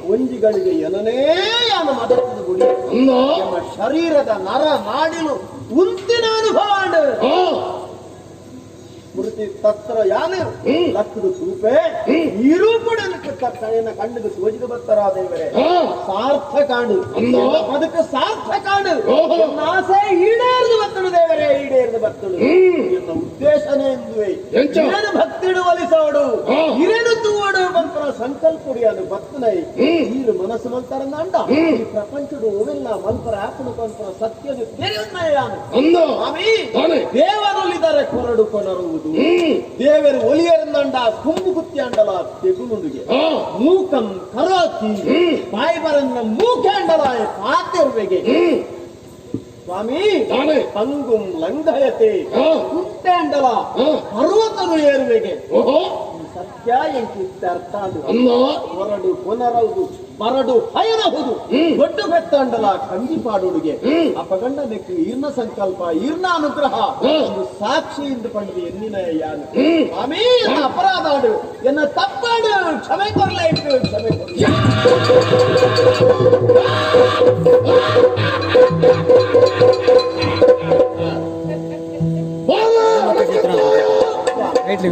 ಒಂಜಿಗಳಿಗೆ ಏನನೇ ಯಾನ ಮದರದ ಗುಡಿ ನಮ್ಮ ಶರೀರದ ನರ ನಾಡಿಲು ಉಂತಿನ ಅನುಭವ ಸ್ಮೃತಿ ತತ್ರ ಯಾನು ಲಕ್ಕದು ಸೂಪೆ ಈ ರೂಪಡನಕ್ಕೆ ತನ್ನ ಕಣ್ಣಿಗೆ ಸೋಜಿದ ಬತ್ತರ ದೇವರೇ ಸಾರ್ಥಕಾಂಡು ಅದಕ್ಕೆ ಸಾರ್ಥಕಾಂಡು ಆಸೆ ಈಡೇರಿದು ಬತ್ತಳು ದೇವರೇ ಈಡೇರಿದು ಬತ್ತಳು ಎನ್ನ ಉದ್ದೇಶನೇ ಎಂದುವೆ ಏನು ಭಕ್ತಿಡು ಒಲಿಸೋಡು ಇರೇನು ತೂವಡು ಬಂತರ ಸಂಕಲ್ಪುಡಿಯಾನು ಬತ್ತನೈ ಈರು ಮನಸ್ಸು ಮಂತರ ಅಂಡ ಈ ಪ್ರಪಂಚಡು ಓವೆಲ್ಲ ಮಂತ್ರ ಆಪುಣ ಪಂತರ ಸತ್ಯನು ತೆರೆಯುನ್ನಾನು ಸ್ವಾಮಿ ದೇವರಲ್ಲಿದ್ದಾರೆ ಕೊರಡು ಕೊನರುವುದು ದೇವರು ಒಲಿಯರಂದಂಡ ಕುಂಬು ಕುತ್ತಿಯಾಂಡಲ ತೆಗುನುಂಡುಗೆ ಮೂಕಂ ಕರೋತಿ ಬಾಯಿ ಬರನ್ನ ಮೂಕಾಂಡಲ ಪಾತಿರ್ವೆಗೆ ಸ್ವಾಮಿ ಪಂಗುಂ ಲಂಘಯತೆ ಕುಂಟೆಂಡಲ ಪರ್ವತನು ಏರುವೆಗೆ ಸತ್ಯ ಎಂಕಿತ್ತ ಅರ್ಥ ಹೊರಡು ಕೊನರೌದು ಬರಡು ಹಯನಹುದು ದೊಡ್ಡ ಬೆತ್ತಂಡಲ ಕಂಜಿಪಾಡುಡುಗೆ ಅಪಗಂಡ ನೆಕ್ಕು ಈರ್ನ ಸಂಕಲ್ಪ ಈರ್ನ ಅನುಗ್ರಹ ಒಂದು ಸಾಕ್ಷಿ ಎಂದು ಪಂಡಿತು ಎನ್ನಿನ ಯಾನು ಸ್ವಾಮಿ ಎನ್ನ ಅಪರಾಧಾಡು ಎನ್ನ ತಪ್ಪಾಡು ಕ್ಷಮೆ ಕೊರಲಾಯ್ತು ಕ್ಷಮೆ ಕೊರಲಿ.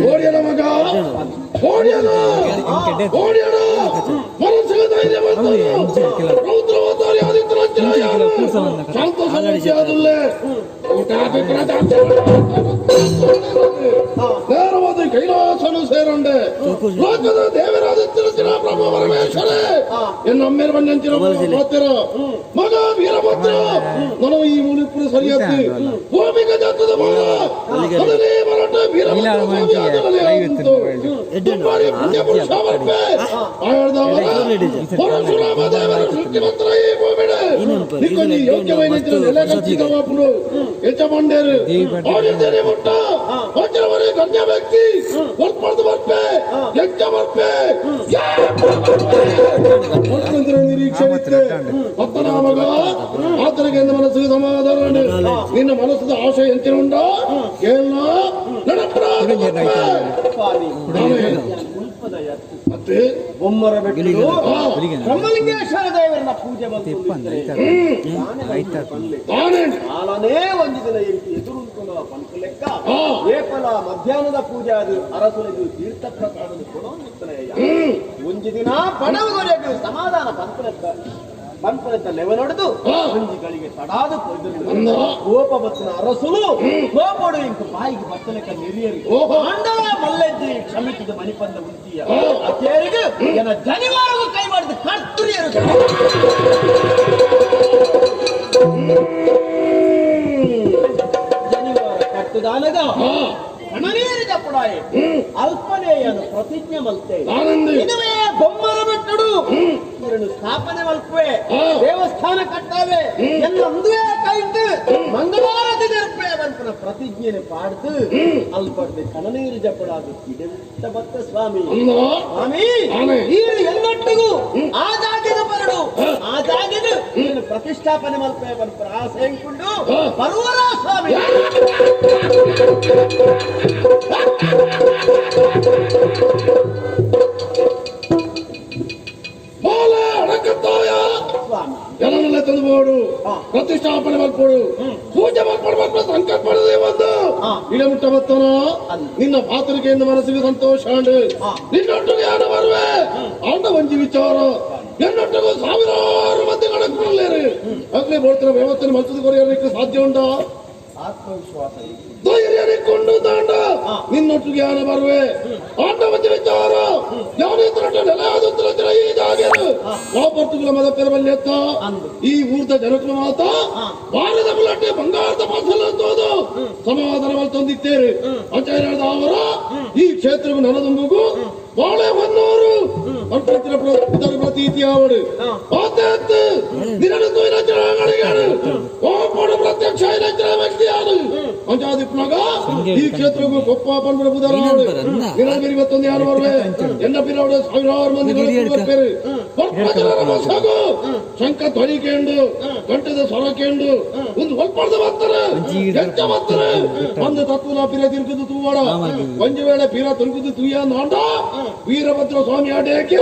ಓಡಿಯಣ ಮಗ ಓಡಿಯಣ ಓಡಿಯಣ ಮನಸ್ಸಿಗೆ ಧೈರ್ಯ ರೌದ್ರವತಾರಿ ಶಾಂತ ಸಮಸ್ಯೆ ನೇರವಾದ ಕೈಲಾಸನು ಸೇರಂಡೆ ಲೋಕದ ದೇವರಾದಿತ್ಯನ ಪ್ರಭು ಪರಮೇಶ್ವರೇ ಎನ್ನ ಬಂದಂಚಿನ ಮಾತಿರ ಮಗ ವೀರಭದ್ರ ನನಗೆ ಈ ಮುನಿಪುರ ಸರಿಯಾದ ಭೂಮಿಗೆ ಜಾತದ ಮಗ ಅದನ್ನೇ ಮರಟ ವೀರಭದ್ರ ಸ್ವಾಮಿ ಆದರಲೆ ಪುಣ್ಯ ಪುರುಷ ಬರ್ಪೆ ಆಳ್ದವರ ಪರಶುರಾಮ ದೇವರ ಸೃಷ್ಟಿಮಂತ್ರ ಈ ಭೂಮಿಡೆ ನಿಕ್ಕೊಂಜಿ ಯೋಗ್ಯమైన ನೆಲೆ ಕಚ್ಚಿದವಾಪುಡು ಯಜಮಾನ್ಯರು ಆಡಿದ್ದೇನೆ ಮುಟ್ಟ ವಜ್ರವರೇ ಗಣ್ಯ ವ್ಯಕ್ತಿ ವರ್ಪಡ್ದು ಬರ್ಪೆ ಯಜ್ಞ ಬರ್ಪೆ ನಿರೀಕ್ಷೆ ಭಕ್ತನ ಮಗ ಆತನಿಗೆ ಮನಸ್ಸಿಗೆ ಸಮಾಧಾನ ನಿನ್ನ ಮನಸ್ಸದ ಆಶೆ ಎಂಚಿನ ಉಂಡ ಏನ ಮತ್ತೆ ಬೊಮ್ಮರ ಬೆಟ್ಟು ಬ್ರಹ್ಮಲಿಂಗೇಶ್ವರ ದೇವರನ್ನ ಪೂಜೆ ಬಂತು ಕಾಲನೇ ಒಂದು ದಿನ ಎದುರುಂಟು ಪಂಕು ಲೆಕ್ಕ ಏಪಲ ಮಧ್ಯಾಹ್ನದ ಪೂಜೆ ಅದು ಅರಸುಲಿಗೆ ತೀರ್ಥ ಪ್ರಸಾದ ಕೊಡೋನಿತ್ತನೆಯ ಒಂಜಿ ದಿನ ಬಡವರಿಗೆ ಸಮಾಧಾನ ಪಂಪಲೆತ್ತ ಪಂಪಲೆತ್ತ ಲೆವನೊಡೆದು ಒಂಜಿಗಳಿಗೆ ತಡಾದ ಕೊಯ್ದು ಕೋಪ ಬತ್ತಿನ ಅರಸುಲು ಕೋಪಡು ಇಂಕು ಬಾಯಿಗೆ ಬತ್ತಲೆಕ್ಕ ನೆರಿಯರಿ ಆಂಡವ ಮಲ್ಲೆಜ್ಜಿ ಕ್ಷಮಿಸಿದ ಮಣಿಪಂದ ಉಂತಿಯ ಅತ್ಯರಿಗೆ ಎನ ಜನಿವಾರವು ಕೈ ಮಾಡಿದ ಕರ್ತುರಿಯರು ಜನಿವಾರ ಕಟ್ಟುದಾನಗ ಕಣನೀರು ಜಪ್ಪುಡಾಯೆ ಅಲ್ಪನೇಯನು ಪ್ರತಿಜ್ಞೆ ಮಲ್ತೆ. ಆನಂದಿ. ಇದುವೇ ಬೊಮ್ಮರ ಬಿಟ್ಟಡು ಇವರನ್ನು ಸ್ಥಾಪನೆ ಮಲ್ಪುವೆ, ದೇವಸ್ಥಾನ ಕಟ್ಟಾವೆ ಎಲ್ಲ ಒಂದುವೇ ಕೈಂದು ಮಂಗಳಾರತಿ ನೆರಪೆ ಬಂತನ ಪ್ರತಿಜ್ಞೆನೆ ಪಾಡ್ದು ಅಲ್ಪಡ್ದು ಕಣನೀರು ಜಪ್ಪುಡಾದು ಇಡೆಂತ ಭಕ್ತ ಸ್ವಾಮಿ. ಅಂದ. ಸ್ವಾಮಿ, ಆನೆ. ನೀರು ಎನ್ನೊಟ್ಟಿಗೂ ಆ ಜಾಗದ ಬರಡು, ಆ ಜಾಗದ ನೀನು ಪ್ರತಿಷ್ಠಾಪನೆ ಮಲ್ಪೆ ಬಂತ ಆಸೆ ಎಂಕುಂಡು ಬರುವರ ಸ್ವಾಮಿ. ಬಾಲ ಅಡಕತ್ತಾಯ. ಸ್ವಾಮಿ. ಜನನೆಲ್ಲ ತಂದುಬೋಡು, ಪ್ರತಿಷ್ಠಾಪನೆ ಮಾಡ್ಕೊಡು, ಪೂಜೆ ಮಾಡ್ಕೊಡು ಮಾಡ್ಕೊಂಡು ಸಂಕಲ್ಪ ಮಾಡಿದೆ ಒಂದು ಇಡಮುಟ್ಟ ಬತ್ತನ. ನಿನ್ನ ಪಾತ್ರಿಕೆಯಿಂದ ಮನಸ್ಸಿಗೆ ಸಂತೋಷ. ನಿನ್ನೊಟ್ಟಿಗೆ ಯಾರು ಬರುವೆ ಅಂಡ ಒಂಜಿ ವಿಚಾರ, ಎನ್ನೊಟ್ಟಿಗೂ ಸಾವಿರಾರು ಮಂದಿ ಕಣಕ್ಕುಳ್ಳೇರಿ ಅಗ್ಲಿ ಬೋಳ್ತಿನ ವ್ಯವಸ್ಥೆ ಮನಸ್ಸು ಕೊರೆಯಲಿಕ್ಕೆ ಸಾಧ್ಯ ಉಂಟಾ? ಆತ್ಮವಿಶ್ವಾಸ ಇದೆ. ಧೈರ್ಯನಿಕೊಂಡು ತಾಂಡ ನಿನ್ನೊಟ್ಟಿಗೆ ಯಾರು ಬರುವೆ ಆಂಡ ಒಂಜಿ ವಿಚಾರ, ಯಾವನೇತರ ನೆಲೆಯಾದ ಈ ಜಾಗರು ವಾಪರ್ತುಗಳ ಮದ ಪೆರಬಲ್ಲೆತ್ತ ಈ ಊರ್ದ ಜನಕುಲ ಮಾತ ಭಾರತ ಬುಲಟ್ಟೆ ಬಂಗಾರದ ಫಸಲು ಸಮಾಧಾನ ತಂದಿದ್ದೇವೆ. ಆಚಾರ್ಯದ ಅವರ ಈ ಕ್ಷೇತ್ರವು ನನದುಂಬುಗು ಬಾಳೆ ಹೊನ್ನೂರು ಪ್ರತೀತಿ ಆವಡು ಆತೇತ್ತು ನಿರಡು ಓಪಡು ಪ್ರತ್ಯಕ್ಷ ವ್ಯಕ್ತಿಯಾದ ಅಂಜಾದಿಪ್ನಾಗ ಈ ಕ್ಷೇತ್ರಕ್ಕೂ ಕೊಪ್ಪ ಪನ್ಪುಡ ಬುಧರ ನಿರಡು ಯಾರು ಬರುವೆ ಎನ್ನ ಪಿರವಡು ಸಾವಿರಾರು ಮಂದಿ ಬರ್ಪೇರು ಮೋಸಗು ಶಂಕ ಧ್ವನಿ ಕೇಂಡು ಗಂಟದ ಸ್ವರ ಕೇಂಡು ಒಂದು ಒಲ್ಪಡ್ದ ಬರ್ತಾರೆ ಹೆಚ್ಚ ಬರ್ತಾರೆ. ಒಂದು ತತ್ವದ ಪಿರ ತಿರುಗುದು ತೂವಾಡ ಒಂಜಿ ವೇಳೆ ಪಿರ ತಿರುಗುದು ತೂಯ ನಾಂಡ ವೀರಭದ್ರ ಸ್ವಾಮಿ ಆಡೇಕೆ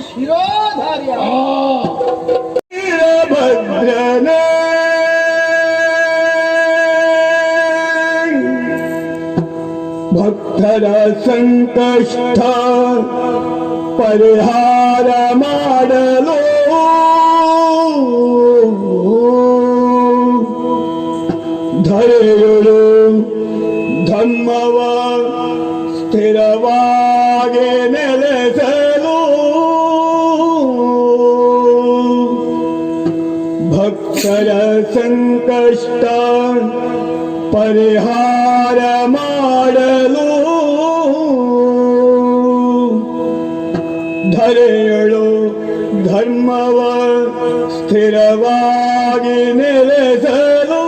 ಶಿರೋಧಾರಿಯ ವೀರಭದ್ರನೇ ಭಕ್ತರ ಸಂಕಷ್ಟ ಪರಿಹಾರ ಮಾಡಲು ಧರೆಯಳು ಧರ್ಮವ ಸ್ಥಿರವಾಗಿ ನೆಲೆಸಲು, ಭಕ್ತರ ಸಂಕಷ್ಟ ಪರಿಹಾರ ಮಾಡಲು ಧರೆಯಳು ಧರ್ಮವ ಸ್ಥಿರವಾಗಿ ನೆಲೆಸಲು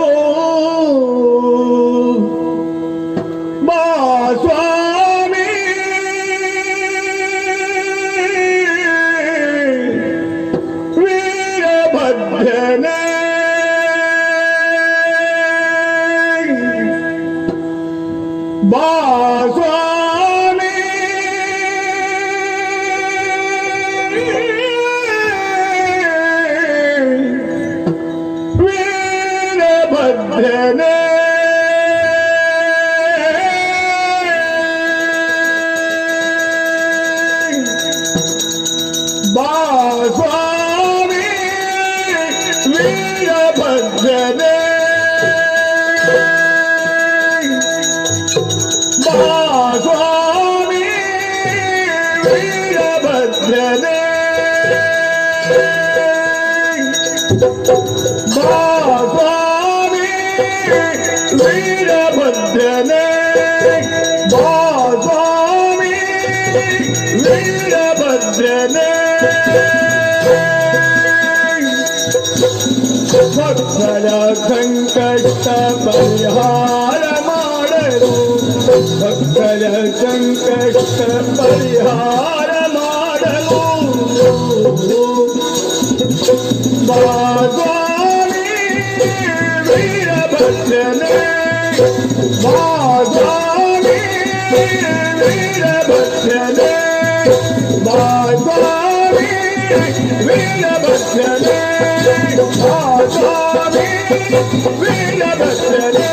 ಬಾ ಸ್ವಾಮಿ ವೀರಭದ್ರನೇ, ಬಾ ಸ್ವಾಮಿ ವೀರಭದ್ರನೇ, ಬಾ ಸ್ವಾಮಿ ವೀರಭದ್ರನೇ, ಬಾ ಸ್ವಾಮಿ ವೀರಭದ್ರನೇ, ಬಾ ಸ್ವಾಮಿ ವೀರಭದ್ರನೇ, ಬಾ ಸ್ವಾಮಿ ವೀರಭದ್ರನೇ. ಭಕ್ತರ ಸಂಕಷ್ಟ ಪರಿಹಾರ ಮಾಡಲು, ಭಕ್ತರ ಸಂಕಷ್ಟ ಪರಿಹಾರ ಮಾಡಲು ಬಾ ಸ್ವಾಮಿ ವೀರಭದ್ರನೇ, ಬಾ ಸ್ವಾಮಿ ವೀರಭದ್ರನೇ, ಬಾ ಸ್ವಾಮಿ ವೀರಭದ್ರನೇ, ಬಾ ಸ್ವಾಮಿ ವೀರಭದ್ರನೇ,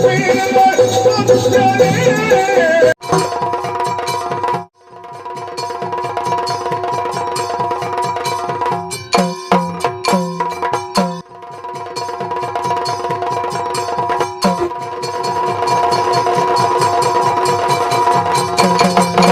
ವೀರಭದ್ರನೇ.